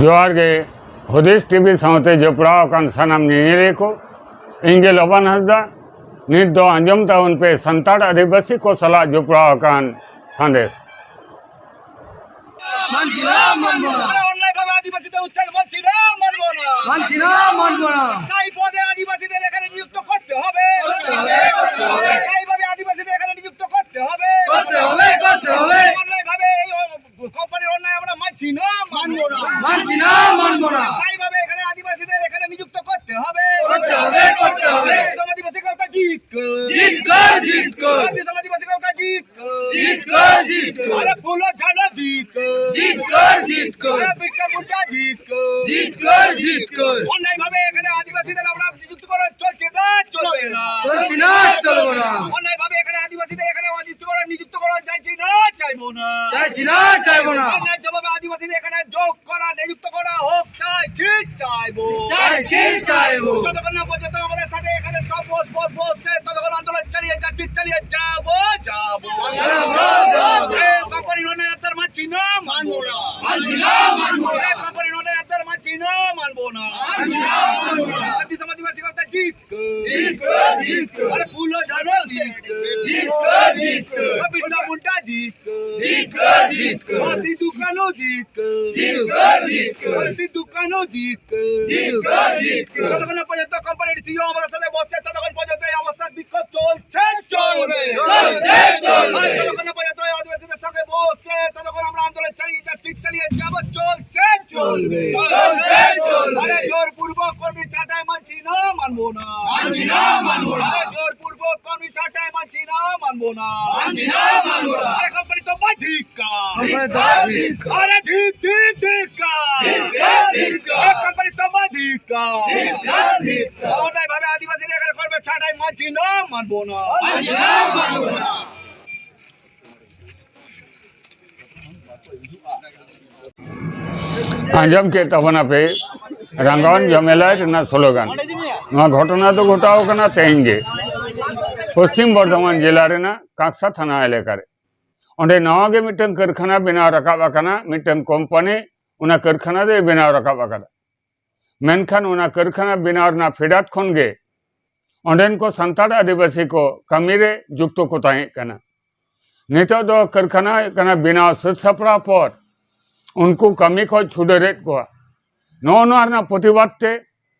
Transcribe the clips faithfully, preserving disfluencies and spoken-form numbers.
ᱡᱚᱦᱟᱨ ᱜᱮ, ᱦᱩᱫᱤᱥ ᱴᱤᱵᱷᱤ ᱥᱟᱶᱛᱮ ᱡᱚᱯᱲᱟᱣ ᱟᱠᱟᱱ ᱥᱟᱱᱟᱢ ᱧᱮᱧᱮᱞᱤᱭᱟᱹ ᱠᱚ᱾ ᱤᱧ ᱜᱮ ᱞᱚᱵᱟᱱ ᱦᱟᱸᱥᱫᱟ᱾ ᱱᱤᱛ ᱫᱚ ᱟᱸᱡᱚᱢ ᱛᱟᱵᱚᱱ ᱯᱮ ᱥᱟᱱᱛᱟᱲ ᱟᱹᱫᱤᱵᱟᱹᱥᱤ ᱠᱚ ᱥᱟᱞᱟᱜ ᱡᱚᱯᱲᱟᱣ ᱟᱠᱟᱱ ᱥᱟᱸᱫᱮᱥ᱾ ᱢᱟᱹᱱ ᱪᱤᱱᱦᱟᱹ ᱢᱟᱹᱱ ᱵᱚᱱᱟ᱾ ᱟᱨ ᱚᱱᱞᱟᱭᱤᱱ ᱵᱷᱟᱵᱮ ᱟᱹᱫᱤᱵᱟᱹᱥᱤ ᱛᱮ ᱩᱪᱪᱟᱨ ᱢᱟᱹᱱ ᱪᱤᱱᱦᱟᱹ ᱢᱟᱹᱱ ᱵᱚᱱᱟ᱾ ᱢᱟᱹᱱ ᱪᱤᱱᱦᱟᱹ ᱢᱟᱹᱱ ᱵᱚᱱᱟ᱾ ᱥᱛᱷᱟᱭᱤ ᱯᱚᱫᱮ ᱟᱹᱫᱤᱵᱟᱹᱥᱤ ᱛᱮ লেখাটা নিযুক্ত করতে হবে। করতে হবে, করতে হবে। স্থায়ীভাবে আদিবাসীদের এখানে নিযুক্ত করতে হবে। করতে হবে, করতে হবে। অন্যায়ভাবে এই কোম্পানির অন্যায় আমরা মানছি না, মানব না। মানছি না, মানব না। স্থায়ীভাবে এখানে আদিবাসীদের এখানে নিযুক্ত করতে হবে। করতে হবে, করতে হবে। আদিবাসী কাউকে জিত কর। জিত কর, জিত কর। আদিবাসী কাউকে জিত কর। জিত কর, জিত কর। আরে ফুলো ঝাড়ো জিত কর। জিত কর, জিত কর। আরে বিরসা মুন্ডা জিত কর। জিত কর, জিত কর। অন্যায়ভাবে এখানে আদিবাসীদের আমরা নিযুক্ত করা চলছে না, চলবে না। চলছে না, চলবে না। অন্যায়ভাবে এখানে আদিবাসীদের এখানে নিযুক্ত করা, নিযুক্ত করা চাইছি না, চাইবো না। চাইছি না, চাইবো না। অন্যায় জবাবে আদিবাসীদের এখানে যোগ করা, নিযুক্ত করা হোক, চাইছি, চাইবো। চাইছি, চাইবো। যতক্ষণ না পর্যন্ত আমাদের সাথে এখানে সব বস, বস, বসছে, ততক্ষণ আন্দোলন চালিয়ে যাচ্ছি, চালিয়ে যাবো, যাবো। যাবো, যাবো। এই কোম্পানির অন্যায় আপনার মানছি না, মানবো না। মানছি না, মানবো না। এই কোম্পানির অন্যায় আপনার মানছি না, মানবো না। মানছি না, মানবো না। আদিবাসী, আদিবাসী কথা জিত কর। জিত কর, জিত কর। আরে ফুলো ঝাড়ো জিত কর। জিত কর, জিত কর। বিরসা মুন্ডা জিত কর। জিত কর, জিত কর। সিধু কানু জিত কর। জিত কর, জিত কর। সিধু কানু জিত কর। জিত কর, জিত কর। যতক্ষণ পর্যন্ত কোম্পানির সিইও আমাদের সাথে বসছে, ততক্ষণ পর্যন্ত এই অবস্থার বিক্ষোভ চলছে, চলবে। চলছে, চলবে। আর যতক্ষণ পর্যন্ত এই অধিবেশনের সঙ্গে বসছে, ততক্ষণ আমরা আন্দোলন চালিয়ে যাচ্ছি, চালিয়ে যাব, চলছে, চলবে। চলবে, চলবে। আরে জোরপূর্বক কর্মী ছাঁটাই মানছি না, মানবো না। মানছি না, মানবো না। আরে জোরপূর্বক কর্মী ছাঁটাই মানছি না, মানবো না। মানছি না, মানবো না। আরে কোম্পানি তো ধিক্কার। কোম্পানি তো ধিক্কার। আরে ধিক, ধিক, ধিক্কার। ধিক্কার, ধিক্কার। আরে কোম্পানি তো ধিক্কার। ধিক্কার, ধিক্কার। অন্যায়ভাবে আদিবাসীদের এখানে কর্মী ছাঁটাই মানছি না, মানবো না। মানছি না, মানবো না। ᱟᱸᱡᱚᱢ ᱠᱮᱫ ᱛᱟᱵᱚᱱᱟᱯᱮ ᱨᱟᱸᱜᱟᱣᱟᱱ ᱡᱚᱢᱮᱞᱟᱭ ᱨᱮᱱᱟᱜ ᱥᱞᱳᱜᱟᱱ᱾ ᱱᱚᱣᱟ ᱜᱷᱚᱴᱚᱱᱟ ᱫᱚ ᱜᱷᱚᱴᱟᱣ ᱠᱟᱱᱟ ᱛᱮᱦᱮᱧ ᱜᱮ ᱯᱚᱥᱪᱤᱢ ᱵᱚᱨᱫᱷᱚᱢᱟᱱ ᱡᱮᱞᱟ ᱨᱮᱱᱟᱜ ᱠᱟᱸᱠᱥᱟ ᱛᱷᱟᱱᱟ ᱮᱞᱟᱠᱟ ᱨᱮ᱾ ᱚᱸᱰᱮ ᱱᱟᱣᱟ ᱜᱮ ᱢᱤᱫᱴᱟᱝ ᱠᱟᱹᱨᱠᱷᱟᱱᱟ ᱵᱮᱱᱟᱣ ᱨᱟᱠᱟᱵ ᱟᱠᱟᱱᱟ, ᱢᱤᱫᱴᱟᱝ ᱠᱳᱢᱯᱟᱱᱤ ᱚᱱᱟ ᱠᱟᱹᱨᱠᱷᱟᱱᱟ ᱫᱚᱭ ᱵᱮᱱᱟᱣ ᱨᱟᱠᱟᱵ ᱟᱠᱟᱫᱟ᱾ ᱢᱮᱱᱠᱷᱟᱱ ᱚᱱᱟ ᱠᱟᱹᱨᱠᱷᱟᱱᱟ ᱵᱮᱱᱟᱣ ᱨᱮᱱᱟᱜ ᱯᱷᱮᱰᱟᱛ ᱠᱷᱚᱱ ᱜᱮ ᱚᱸᱰᱮᱱ ᱠᱚ ᱥᱟᱱᱛᱟᱲ ᱟᱹᱫᱤᱵᱟᱹᱥᱤ ᱠᱚ ᱠᱟᱹᱢᱤ ᱨᱮ ᱡᱩᱠᱛᱚ ᱠᱚ ᱛᱟᱦᱮᱸ ᱠᱟᱱᱟ᱾ ᱱᱤᱛᱚᱜ ᱫᱚ ᱠᱟᱹᱨᱠᱷᱟᱱᱟ ᱦᱩᱭᱩᱜ ᱠᱟᱱᱟ, ᱵᱮᱱᱟᱣ ᱥᱟᱹᱛ ᱥᱟᱯᱲᱟᱣ ᱯᱚᱨ ᱩᱱᱠᱩ ᱠᱟᱹᱢᱤ ᱠᱷᱚᱱ ᱪᱷᱩᱰᱟᱹᱨᱮᱫ ᱠᱚᱣᱟ᱾ ᱱᱚᱜᱼᱚ ᱱᱚᱣᱟ ᱨᱮᱱᱟᱜ ᱯᱨᱚᱛᱤᱵᱟᱫ ᱛᱮ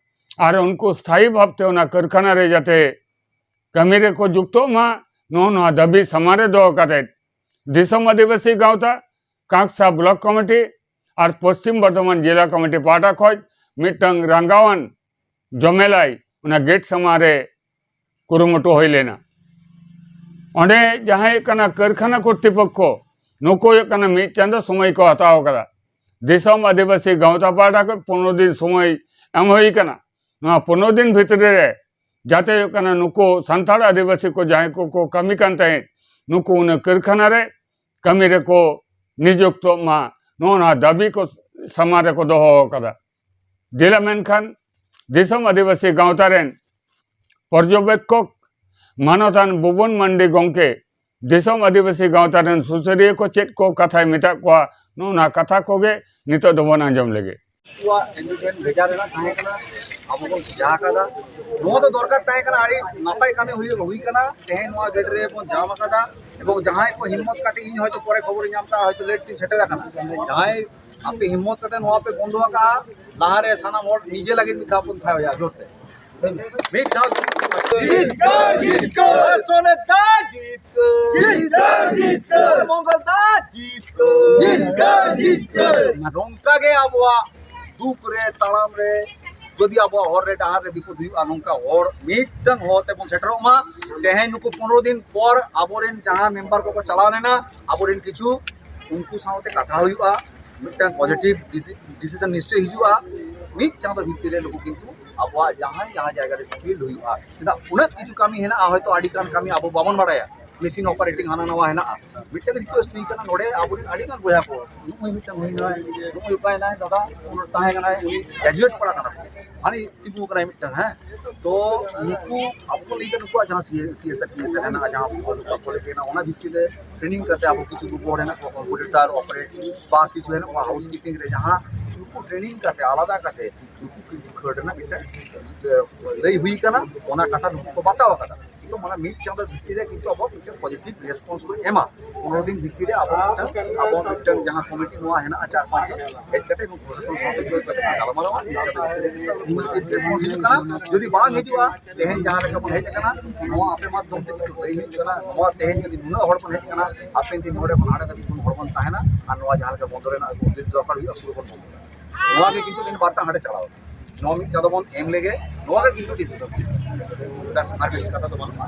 ᱟᱨ ᱩᱱᱠᱩ ᱥᱛᱷᱟᱭᱤ ᱵᱷᱟᱵᱽᱛᱮ ᱚᱱᱟ ᱠᱟᱹᱨᱠᱷᱟᱱᱟ ᱨᱮ ᱡᱟᱛᱮ ᱠᱟᱹᱢᱤ ᱨᱮᱠᱚ ᱡᱩᱠᱛᱚᱜ ᱢᱟ, ᱱᱚᱜᱼᱚ ᱱᱚᱣᱟ ᱫᱟᱹᱵᱤ ᱥᱟᱢᱟᱝ ᱨᱮ ᱫᱚᱦᱚ ᱠᱟᱛᱮ ᱫᱤᱥᱚᱢ ᱟᱹᱫᱤᱵᱟᱹᱥᱤ ᱜᱟᱶᱛᱟ, ᱠᱟᱸᱠᱥᱟ ᱵᱞᱚᱠ ᱠᱚᱢᱤᱴᱤ ᱟᱨ ᱯᱚᱥᱪᱤᱢ ᱵᱚᱨᱫᱷᱚᱢᱟᱱ ᱡᱮᱞᱟ ᱠᱚᱢᱤᱴᱤ ᱯᱟᱦᱴᱟ ᱠᱷᱚᱱ ᱢᱤᱫᱴᱟᱝ ᱨᱟᱸᱜᱟᱣᱟᱱ ᱡᱚᱢᱮᱞᱟᱭ ᱚᱱᱟ ᱜᱮᱴ ᱥᱟᱢᱟᱝ ᱨᱮ ᱠᱩᱨᱩᱢᱩᱴᱩ ᱦᱩᱭ ᱞᱮᱱᱟ᱾ ᱚᱸᱰᱮ ᱡᱟᱦᱟᱸ ᱦᱩᱭᱩᱜ ᱠᱟᱱᱟ ᱠᱟᱹᱨᱠᱷᱟᱱᱟ ᱠᱚᱨᱛᱨᱤᱯᱚᱠᱠᱷᱚ, ᱱᱩᱠᱩ ᱦᱩᱭᱩᱜ ᱠᱟᱱᱟ ᱢᱤᱫ ᱪᱟᱸᱫᱚ ᱥᱚᱢᱚᱭ ᱠᱚ ᱦᱟᱛᱟᱣ ᱟᱠᱟᱫᱟ᱾ ᱫᱤᱥᱚᱢ ᱟᱹᱫᱤᱵᱟᱹᱥᱤ ᱜᱟᱶᱛᱟ ᱯᱟᱦᱴᱟ ᱠᱷᱚᱱ ᱯᱚᱱᱨᱚ ᱫᱤᱱ ᱥᱚᱢᱚᱭ ᱮᱢ ᱦᱩᱭ ᱟᱠᱟᱱᱟ᱾ ᱱᱚᱣᱟ ᱯᱚᱱᱨᱚ ᱫᱤᱱ ᱵᱷᱤᱛᱨᱤ ᱨᱮ ᱡᱟᱛᱮ ᱦᱩᱭᱩᱜ ᱠᱟᱱᱟ ᱱᱩᱠᱩ ᱥᱟᱱᱛᱟᱲ ᱟᱹᱫᱤᱵᱟᱹᱥᱤ ᱠᱚ ᱡᱟᱦᱟᱸᱭ ᱠᱚᱠᱚ ᱠᱟᱹᱢᱤ ᱠᱟᱱ ᱛᱟᱦᱮᱸᱫ, ᱱᱩᱠᱩ ᱚᱱᱟ ᱠᱟᱹᱨᱠᱷᱟᱱᱟ ᱨᱮ ᱠᱟᱹᱢᱤ ᱨᱮᱠᱚ ᱱᱤᱡᱩᱠᱛᱚᱜ ᱢᱟ, ᱱᱚᱜᱼᱚ ᱱᱚᱣᱟ ᱫᱟᱹᱵᱤ ᱠᱚ ᱥᱟᱢᱟᱝ ᱨᱮᱠᱚ ᱫᱚᱦᱚ ᱟᱠᱟᱫᱟ᱾ ᱡᱮᱞᱟ ᱢᱮᱱᱠᱷᱟᱱ ᱫᱤᱥᱚᱢ ᱟᱹᱫᱤᱵᱟᱹᱥᱤ ᱜᱟᱶᱛᱟ ᱨᱮᱱ ᱯᱚᱨᱡᱚᱵᱮᱠᱠᱷᱚᱠ ᱢᱟᱱᱚᱛᱟᱱ ᱵᱷᱩᱵᱚᱱ ᱢᱟᱱᱰᱤ ᱜᱚᱢᱠᱮ ᱫᱤᱥᱚᱢ ᱟᱹᱫᱤᱵᱟᱹᱥᱤ ᱜᱟᱶᱛᱟ ᱨᱮᱱ ᱥᱩᱥᱟᱹᱨᱤᱭᱟᱹ ᱠᱚ ᱪᱮᱫ ᱠᱚ ᱠᱟᱛᱷᱟᱭ ᱢᱮᱛᱟᱜ ᱠᱚᱣᱟ, ᱱᱚᱜᱼᱚ ᱱᱚᱣᱟ ᱠᱟᱛᱷᱟ ᱠᱚᱜᱮ ᱱᱤᱛᱚᱜ ᱫᱚᱵᱚᱱ ᱟᱸᱡᱚᱢ ᱞᱮᱜᱮ᱾ ᱩᱱᱠᱩᱣᱟᱜ ᱮᱱᱰᱤᱰᱮᱱ ᱵᱷᱮᱡᱟ ᱨᱮᱱᱟᱜ ᱛᱟᱦᱮᱸ ᱠᱟᱱᱟ, ᱟᱵᱚ ᱵᱚᱱ ᱵᱷᱮᱡᱟ ᱟᱠᱟᱫᱟ᱾ ᱱᱚᱣᱟ ᱫᱚ ᱫᱚᱨᱠᱟᱨ ᱛᱟᱦᱮᱸ ᱠᱟᱱᱟ, ᱟᱹᱰᱤ ᱱᱟᱯᱟᱭ ᱠᱟᱹᱢᱤ ᱦᱩᱭᱩᱜ, ᱦᱩᱭ ᱠᱟᱱᱟ᱾ ᱛᱮᱦᱮᱧ ᱱᱚᱣᱟ ᱜᱮᱴ ᱨᱮ ᱵᱚᱱ ᱡᱟᱢ ᱟᱠᱟᱫᱟ᱾ ᱮᱵᱚᱝ ᱡᱟᱦᱟᱸᱭ ᱠᱚ ᱦᱤᱢᱢᱚᱛ ᱠᱟᱛᱮ, ᱤᱧ ᱦᱚᱭᱛᱳ ᱯᱚᱨᱮ ᱠᱷᱚᱵᱚᱨᱤᱧ ᱧᱟᱢ ᱮᱫᱟ, ᱦᱚᱭᱛᱳ ᱞᱮᱴ ᱛᱤᱧ ᱥᱮᱴᱮᱨ ᱟᱠᱟᱱᱟ, ᱡᱟᱦᱟᱸᱭ ᱟᱯᱮ ᱦᱤᱢᱢᱚᱛ ᱠᱟᱛᱮ ᱱᱚᱣᱟ ᱯᱮ ᱵᱚᱱᱫᱚ ᱟᱠᱟᱫᱼᱟ, ᱞᱟᱦᱟᱨᱮ ᱥᱟᱱᱟᱢ ᱦᱚᱲ ᱱᱤᱡᱮ ᱞᱟᱹᱜᱤᱫ ᱢᱤᱫ ᱫᱷᱟᱣ ᱵᱚᱱ ᱛᱷᱟᱭᱚᱭᱟ ᱡᱳᱨᱛᱮ᱾ ᱢᱤᱫ ᱫᱷᱟᱣ ᱡᱤᱛᱠᱟᱹᱨ, ᱡᱤᱛᱠᱟᱹᱨ, ᱥᱚᱱᱮᱛᱟ ᱡᱤᱛᱠᱟᱹᱨ, ᱡᱤᱛᱠᱟᱹᱨ, ᱡᱤᱛᱠᱟᱹᱨ, ᱢᱚᱝᱜᱚᱞ ᱫᱟ ᱡᱤᱛᱠᱟᱹᱨ, ᱡᱤᱛᱠᱟᱹᱨ, ᱡᱤᱛᱠᱟᱹᱨ᱾ ᱱᱚᱝᱠᱟ ᱜᱮ ᱟᱵᱚᱣᱟᱜ ᱫᱩᱠ ᱨᱮ, ᱛᱟᱲᱟᱢ ᱨᱮ, ᱡᱩᱫᱤ ᱟᱵᱚᱣᱟᱜ ᱦᱚᱨ ᱨᱮ, ᱰᱟᱦᱟᱨ ᱨᱮ ᱵᱤᱯᱚᱫ ᱦᱩᱭᱩᱜᱼᱟ, ᱱᱚᱝᱠᱟ ᱦᱚᱲ ᱢᱤᱫᱴᱟᱝ ᱦᱚᱨ ᱛᱮᱵᱚᱱ ᱥᱮᱴᱮᱨᱚᱜ ᱢᱟ᱾ ᱛᱮᱦᱮᱧ ᱱᱩᱠᱩ ᱯᱚᱱᱨᱚ ᱫᱤᱱ ᱯᱚᱨ ᱟᱵᱚᱨᱮᱱ ᱡᱟᱦᱟᱸ ᱢᱮᱢᱵᱟᱨ ᱠᱚᱠᱚ ᱪᱟᱞᱟᱣ ᱞᱮᱱᱟ, ᱟᱵᱚᱨᱮᱱ ᱠᱤᱪᱷᱩ ᱩᱱᱠᱩ ᱥᱟᱶᱛᱮ ᱠᱟᱛᱷᱟ ᱦᱩᱭᱩᱜᱼᱟ, ᱢᱤᱫᱴᱟᱝ ᱯᱚᱡᱤᱴᱤᱵᱷ ᱰᱤᱥᱤ-, ᱰᱤᱥᱤᱥᱚᱱ ᱱᱤᱥᱪᱚᱭ ᱦᱤᱡᱩᱜᱼᱟ᱾ ᱢᱤᱫ ᱪᱟᱸᱫᱚ ᱵᱷᱤᱛᱤᱨ ᱨᱮ ᱱᱩᱠᱩ ᱠᱤᱱᱛᱩ ᱟᱵᱚᱣᱟᱜ ᱡᱟᱦᱟᱸᱭ ᱡᱟᱦᱟᱸ ᱡᱟᱭᱜᱟ ᱨᱮ ᱥᱠᱤᱞᱰ ᱦᱩᱭᱩᱜᱼᱟ, ᱪᱮᱫᱟᱜ ᱩᱱᱟᱹᱜ ᱠᱤᱪᱷᱩ ᱠᱟᱹᱢᱤ ᱦᱮᱱᱟᱜᱼᱟ, ᱦᱚᱭᱛᱳ ᱟᱹᱰᱤ ᱜᱟᱱ ᱠᱟᱹᱢᱤ ᱟᱵᱚ ᱵᱟᱵᱚᱱ ᱵᱟᱲᱟᱭᱟ, ᱢᱮᱥᱤᱱ ᱚᱯᱟᱨᱮᱴᱤᱝ ᱦᱟᱱᱟ ᱱᱟᱣᱟ ᱦᱮᱱᱟᱜᱼᱟ᱾ ᱢᱤᱫᱴᱟᱝ ᱨᱤᱠᱩᱭᱮᱥᱴ ᱦᱩᱭ ᱠᱟᱱᱟ ᱱᱚᱰᱮ ᱟᱵᱚᱨᱮᱱ ᱟᱹᱰᱤ ᱜᱟᱱ ᱵᱚᱭᱦᱟ ᱠᱚ, ᱱᱩᱜᱼᱩᱭ ᱢᱤᱫᱴᱟᱝ ᱦᱩᱭᱱᱟᱭ, ᱱᱩᱜᱼᱩᱭ ᱚᱠᱟᱭᱮᱱᱟᱭ ᱫᱟᱫᱟ, ᱩᱱᱤ ᱛᱟᱦᱮᱸ ᱠᱟᱱᱟᱭ, ᱩᱱᱤ ᱜᱨᱮᱡᱩᱭᱮᱴ ᱯᱟᱲᱟ ᱠᱟᱱᱟ, ᱦᱟᱱᱤ ᱛᱤᱸᱜᱩ ᱠᱟᱱᱟᱭ ᱢᱤᱫᱴᱟᱝ, ᱦᱮᱸ᱾ ᱛᱚ ᱱᱩᱠᱩ ᱟᱵᱚ ᱠᱚ ᱞᱟᱹᱭ ᱠᱟᱱᱟ ᱱᱩᱠᱩᱣᱟᱜ ᱡᱟᱦᱟᱸ ᱥᱤ ᱮᱥ ᱟᱨ ᱴᱤ ᱮᱥ ᱟᱨ ᱦᱮᱱᱟᱜᱼᱟ, ᱡᱟᱦᱟᱸ ᱠᱚᱞᱮᱡᱽ ᱦᱮᱱᱟᱜᱼᱟ, ᱚᱱᱟ ᱵᱷᱤᱛᱨᱤ ᱨᱮ ᱴᱨᱮᱱᱤᱝ ᱠᱟᱛᱮ ᱟᱵᱚ ᱠᱤᱪᱷᱩ ᱜᱨᱩᱯ ᱦᱚᱲ ᱦᱮᱱᱟᱜ ᱠᱚᱣᱟ, ᱠᱚᱢᱯᱤᱭᱩᱴᱟᱨ ᱚᱯᱟᱨᱮᱴ ᱵᱟ ᱠᱤᱪᱷᱩ ᱦᱮᱱᱟᱜ ᱠᱚᱣᱟ ᱦᱟᱣᱩᱥ ᱠᱤᱯᱤᱝ ᱨᱮ, ᱡᱟᱦᱟᱸ ᱱᱩᱠᱩ ᱴᱨᱮᱱᱤᱝ ᱠᱟᱛᱮ ᱟᱞᱟᱫᱟ ᱠᱟᱛᱮ ᱱᱩᱠᱩ ᱠᱤᱱᱛᱩ ᱠᱷᱟᱹᱲ ᱨᱮᱱᱟᱜ ᱢᱤᱫᱴᱟᱝ ᱞᱟᱹᱭ ᱦᱩᱭ ᱠᱟᱱᱟ, ᱚᱱᱟ ᱠᱟᱛᱷᱟ ᱱᱩᱠᱩ ᱠᱚ ᱵᱟᱛᱟᱣ ᱟᱠᱟᱫᱟ᱾ ᱠᱤᱱᱛᱩ ᱢᱟᱱᱮ ᱢᱤᱫ ᱪᱟᱸᱫᱚ ᱵᱷᱤᱛᱤᱨ ᱨᱮ ᱠᱤᱱᱛᱩ ᱟᱵᱚ ᱢᱤᱫᱴᱟᱝ ᱯᱚᱡᱤᱴᱤᱵᱷ ᱨᱮᱥᱯᱚᱱᱥ ᱠᱚ ᱮᱢᱟ᱾ ᱯᱚᱱᱨᱚ ᱫᱤᱱ ᱵᱷᱤᱛᱤᱨ ᱨᱮ ᱟᱵᱚ ᱢᱤᱫᱴᱟᱝ, ᱟᱵᱚ ᱢᱤᱫᱴᱟᱝ ᱡᱟᱦᱟᱸ ᱠᱚᱢᱤᱴᱤ ᱱᱚᱣᱟ ᱦᱮᱱᱟᱜᱼᱟ ᱪᱟᱨ ᱯᱟᱸᱪ ᱡᱚᱱ, ᱦᱮᱡ ᱠᱟᱛᱮ ᱱᱩᱠᱩ ᱯᱨᱚᱥᱟᱥᱚᱱ ᱥᱟᱶᱛᱮ ᱡᱚᱭᱮᱱ ᱠᱟᱛᱮ ᱜᱟᱞᱢᱟᱨᱟᱣᱟ᱾ ᱢᱤᱫ ᱪᱟᱸᱫᱚ ᱵᱷᱤᱛᱤᱨ ᱨᱮ ᱠᱤᱱᱛᱩ ᱟᱵᱚ ᱯᱚᱡᱤᱴᱤᱵᱷ ᱨᱮᱥᱯᱚᱱᱥ ᱦᱤᱡᱩᱜ ᱠᱟᱱᱟ᱾ ᱡᱩᱫᱤ ᱵᱟᱝ ᱦᱤᱡᱩᱜᱼᱟ, ᱛᱮᱦᱮᱧ ᱡᱟᱦᱟᱸ ᱞᱮᱠᱟ ᱵᱚᱱ ᱦᱮᱡ ᱟᱠᱟᱱᱟ, ᱱᱚᱣᱟ ᱟᱯᱮ ᱢᱟᱫᱽᱫᱷᱚᱢ ᱛᱮ ᱠᱤᱱᱛᱩ ᱞᱟᱹᱭ ᱦᱩᱭᱩᱜ ᱠᱟᱱᱟ, ᱱᱚᱣᱟ ᱛᱮᱦᱮᱧ ᱡᱩᱫᱤ ᱱᱩᱱᱟᱹᱜ ᱦᱚᱲ ᱵᱚᱱ ᱦᱮᱡ ᱟᱠᱟᱱᱟ, ᱦᱟᱯᱮᱱ ᱫᱤᱱ ᱱᱚᱰᱮ ᱠᱷᱚᱱ ᱦᱟᱸᱰᱮ ᱫᱷᱟᱹᱵᱤᱡ ᱵᱚᱱ ᱦᱚᱲ ᱵᱚᱱ ᱛᱟᱦᱮᱱᱟ, ᱟᱨ ᱱᱚᱣᱟ ᱡᱟᱦᱟᱸ ᱞᱮᱠᱟ ᱵᱚᱱᱫᱚ ᱨᱮᱱᱟᱜ ᱡᱩᱫᱤ ᱫᱚᱨᱠᱟᱨ ᱦᱩᱭᱩᱜᱼᱟ, ᱯᱩᱨᱟᱹ ᱵᱚᱱ ᱵᱚᱱᱫᱚᱭᱟ᱾ ᱱᱚᱣᱟ ᱜᱮ ᱠᱤᱱᱛᱩ ᱢᱤᱫ ᱵᱟᱨᱛᱟ ᱦᱟᱸᱰᱮ ᱪᱟᱞᱟᱣ ᱟᱠᱟᱱᱟ᱾ ᱱᱚᱣᱟ ᱢᱤᱫ ᱪᱟᱸᱫᱚ ᱵᱚᱱ ᱮᱢ ᱞᱮᱜᱮ, ᱱᱚᱣᱟ ᱜᱮ ᱠᱤᱱᱛᱩ ᱰᱤᱥᱤᱥᱚᱱ᱾ ᱵᱮᱥ, ᱟᱨ ᱵᱮᱥᱤ ᱠᱟᱛᱷᱟ ᱫᱚ ᱵᱟᱹᱱᱩᱜᱼᱟ᱾